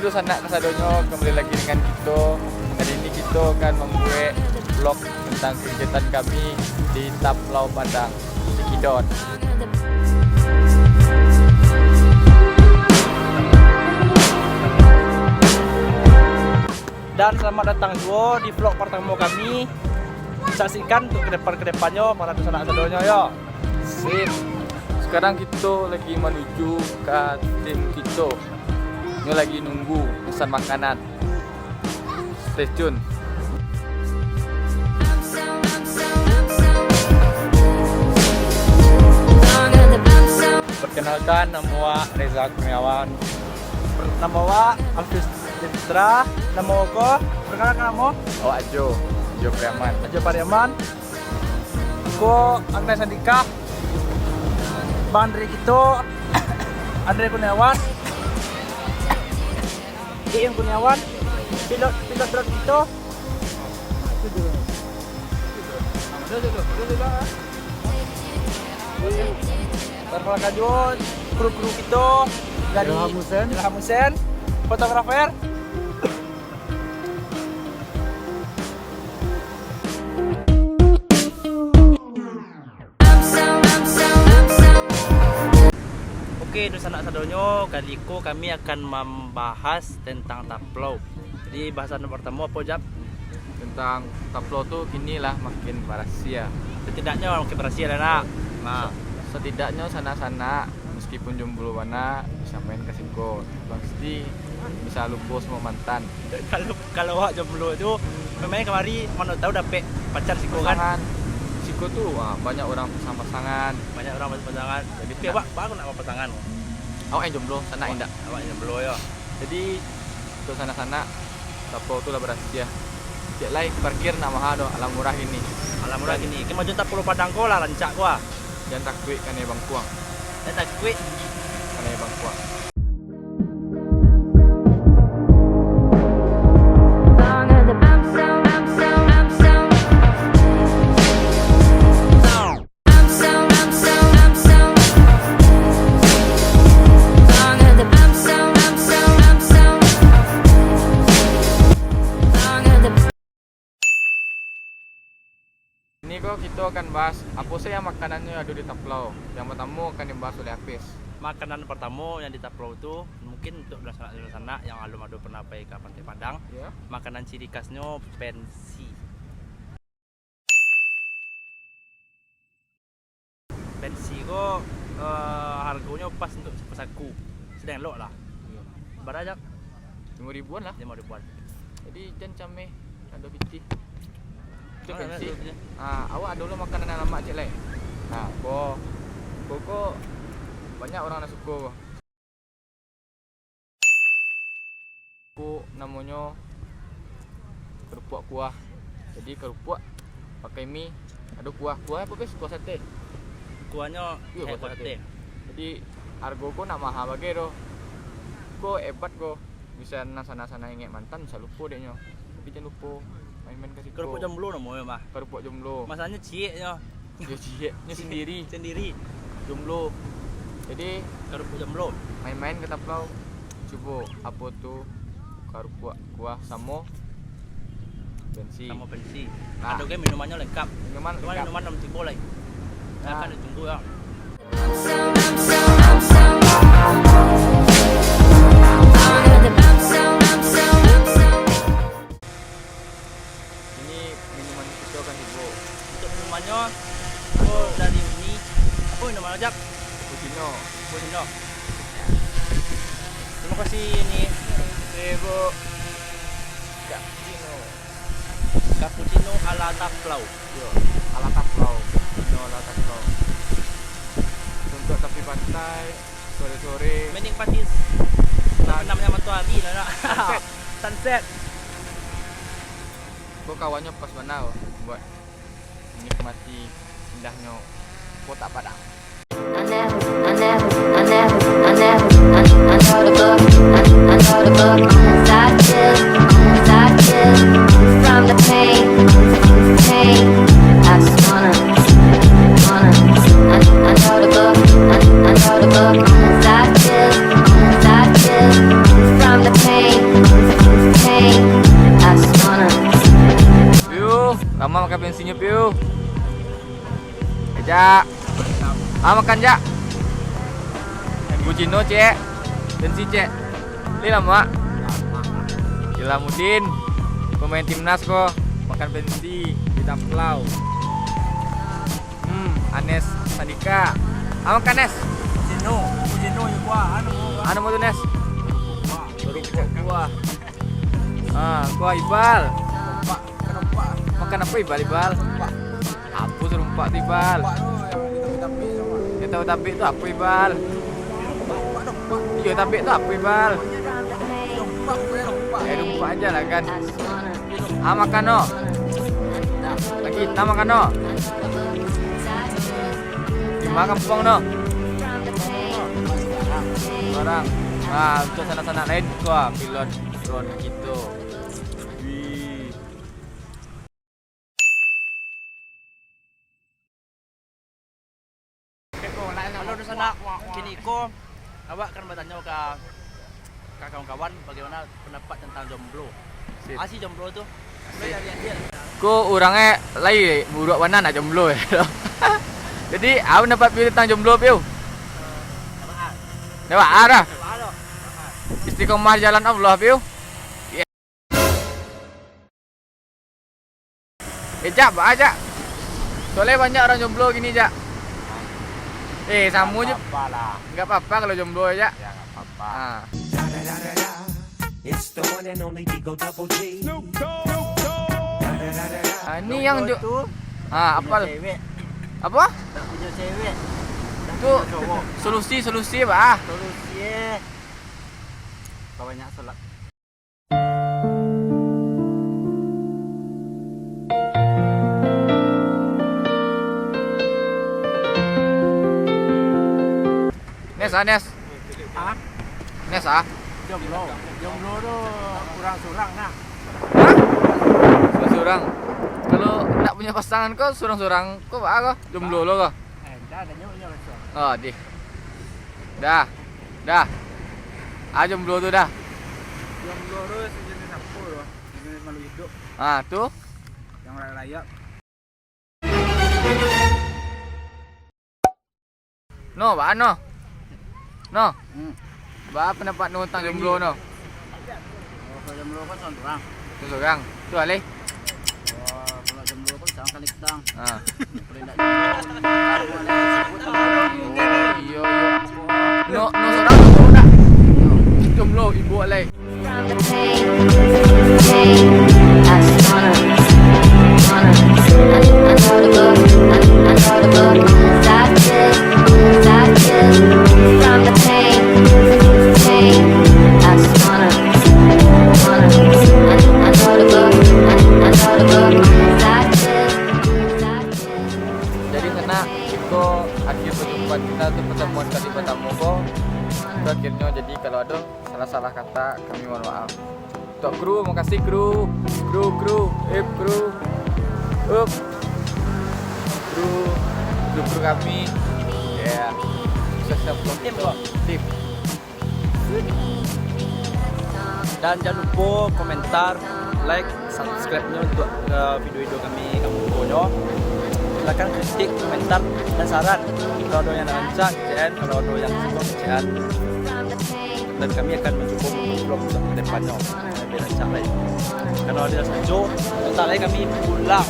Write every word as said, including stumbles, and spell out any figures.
Halo sanak kasadonyo, kembali lagi dengan kito. Hari ini kito akan mambuek vlog tentang kegiatan kami di Taplau Padang, Cikidot. Dan selamat datang juo di vlog partamo kami. Saksikan untuk ke depan-ke depannyo, para dunsanak sadonyo, yo. Sip. Sekarang kito lagi manuju ka tim kito. Nyo lagi nunggu pesan makanan. Stay tune. Perkenalkan, namo awak Reza Kurniawan. Namo awak Alfius Putra. Namo ko, perkenalkan namo. Awak Ajo, Ajo Pariaman. Ajo Pariaman. Ko Agnes Andika. Bang Andre kito, Andre Kurniawan. Iin Kurniawan. Pilot, pilot drone kito. Perkenalkan juo kru-kru kito dari Ilham Hussein. Ilham Hussein, fotografer. Oke, dunsanak sadonyo, kali ko kami akan mambahas tentang Taplau. Jadi, bahasan yang partamo apo, Jap? Tentang Taplau tu kini lah makin barasiah. Setidaknyo makin barasiah lah, nak. Nah. Setidaknyo sanak-sanak, meskipun jomblo bana, bisa main ka siko. Pasti bisa lupo samo mantan. Kalau, kalau awak jomblo tu, main-main kamari, mano tahu dapek pacar siko kan? Pasangan. Siko tu, ah, banyak urang pasang-pasangan. Banyak urang pasang-pasangan. Jadi, tapi awak, awak nak pasangan? Awak yang jomblo, sanak indak? Awak yang jomblo, yo. Jadi, tu sanak-sanak, Taplau tu lah barasiah. Ciek lai, parkir ndak maha doh, alah murah kini. Alah murah kini. Kini majuan Taplau Padang ko lah rancak ko ah. Jan takuik kanai bangkuang. Jan takuik. Kanai bangkuang. Ini ko kito akan bahas apo sajo yang makanannyo ado di Taplau. Yang partamo akan dibahas oleh Hafiz. Makanan partamo yang di Taplau tu, mungkin untuk dunsanak-dunsanak yang alun ado pernah pai ka Pantai Padang, ya. Makanan ciri khasnyo pensi. Pensi ko, eh, hargonyo pas untuk saku-saku. Sadang elok lah. Iyo. Bara, Jak? Limo ribuan lah. Limo ribuan. Jadi, jan cameh, ado pitih. Itu pensi. Ah, awak ado lo makanan nan lamak ciek lai. Nah, ko, ko, ko banyak urang nan suko ko. Ko namonyo karupuak kuah. Jadi karupuak pakai mi, ado kuah. Kuah apo, Pis? Kuah sate? Kuahnyo, iyo, eh, kuah sate. Jadi hargo ko ndak maha bagai doh. Ko hebat ko. Bisa nan sanak-sanak ingek mantan, bisa lupo deknyo. Tapi jan lupo main-main ka siko. Karupuak jomblo namonyo mah. Karupuak jomblo. Masalahnya cieknyo. Yo, ciek. Nyo sendiri. Sendiri. Jomblo. Jadi, karupuak jomblo. Main-main ka Taplau. Cubo, apo tu karupuak kuah samo pensi. Samo pensi. Nah. Ado ge minumannyo lengkap. Minuman lengkap. Cuma minuman belum tibo lai. Nah. Akan ditunggu ya. Ini minuman kito akan tibo. Untuk minumannyo, oh, dari Uni. Apo minuman, Jak? Cappuccino. Cappuccino. Terima kasih, Uni. Oke, Bu. Cappuccino. Cappuccino ala Taplau. Yo, ala Taplau. Cappuccino ala Taplau. Untuk tepi pantai, sore-sore. Menikmati terbenamnya matahari lah, nak. Sunset. Sunset. Ko kawannyo pas bana buat menikmati indahnyo Kota Padang. I never, I never, I never, I never, I, I know the book, I, I know the book on the side chill, on the side chill. From the pain, pain, I just wanna, wanna, I, I know the book, I, I know the book on the side chill, on the side chill. From the pain, Mak makan pensinyo, Piu. Eh, Jak. Ah, makan, Jak. Cappuccino, Cek. Pensi, Cek. Li lamak. Jalaluddin, pemain timnas ko, makan pensi di Taplau. Hmm, Anes Sandika. Ah, makan, Nes. Cappuccino, cappuccino, ya, kuah, anu, kuah. Anu, mau tu, Nes? Kuah. Baru kuah. Ah, kuah Ibal. Pak. Makan apo, Ibal, Ibal? Apo sarumpak tu, Ibal? Iyo, tabik tu apo, Ibal? Iyo, tabik tu apo, Ibal? Eh, rumpak aja lah kan. Ah, makan no. Lagi, nah, makan no. Di ma kampuang no? Barang. Ah, untuak sanak-sanak lain, wah, pilot drone kito. Wih. Halo, dunsanak. Kini ko, awak akan batanyo ka, ka kawan-kawan, bagaimana pendapat tentang jomblo. Sip. Asi jomblo tu? Mulai dari Adil. Ko urang e lai buruak bana nak jomblo e. Jadi, apo pendapat Piu tentang jomblo, Piu? Ndak baa. Ndak baa dah. Istiqomah di jalan Allah, Piu. Eh, Jak, baa, Jak? Soalnya banyak orang jomblo gini, Jak. Eh, samo je. Nggak apa-apa lah. Nggak apa-apa kalau jomblo, Jak. Ya, nggak apa-apa. Ah. It's the one and only Digo Double G. Ah, ini yang jo-, ah, apa? Punya cewek. Apa? Tak punya cewek. Tak punya cowok. Solusi, solusi, baa. Solusi, eh. Banyak sholat. Nes, ah, Nes. Hah? Nes, ah. Jomblo. Jomblo tu urang surang nah. Hah? Surang-surang. Kalau ndak punya pasangan ko surang-surang, ko baa ko? Jomblo lo ko? Eh, ndak, ado nyo, nyo, nyo. Oh, dih. Dah. Dah. Ah, jomblo tu dah. Jomblo tu sejenis apo tu? Sejenis makhluk hidup. Ah, tu? Yang layak-layak. No, baa no? No. Hmm. Baa pendapat no tentang jomblo no? Oh, kalau jomblo kan surang-surang. Surang-surang. Tu alih. Oh, kalau jomblo kan surang kali petang. Ah. Kalau ndak jomblo, oh, iyo, iyo. No, no surang, no surang. Jomblo, ibo alai. Jadi, sanak, iko akhir perjumpaan kita tu, pertemuan kali pertamo ko. Itu akhirnyo, jadi kalau ado salah-salah kata, kami mohon maaf. Untuk kru, makasih kru. Kru, kru, ip, kru. Up. Kru, kru, kru kami. Ya. Sukses, bro. Tim, bro. Tim. Dan jangan lupa komentar, like, subscribe-nyo untuk, eh, video-video kami, kamu nyo. Silakan kritik, komentar, dan saran. Kalau ada yang nak rancak, C N. Kalau ada yang suka, C N. Dan kami akan mencuba membuat vlog untuk ke depannya lebih rancak lagi. Kalau ada yang setuju, bentar lagi kami pulang.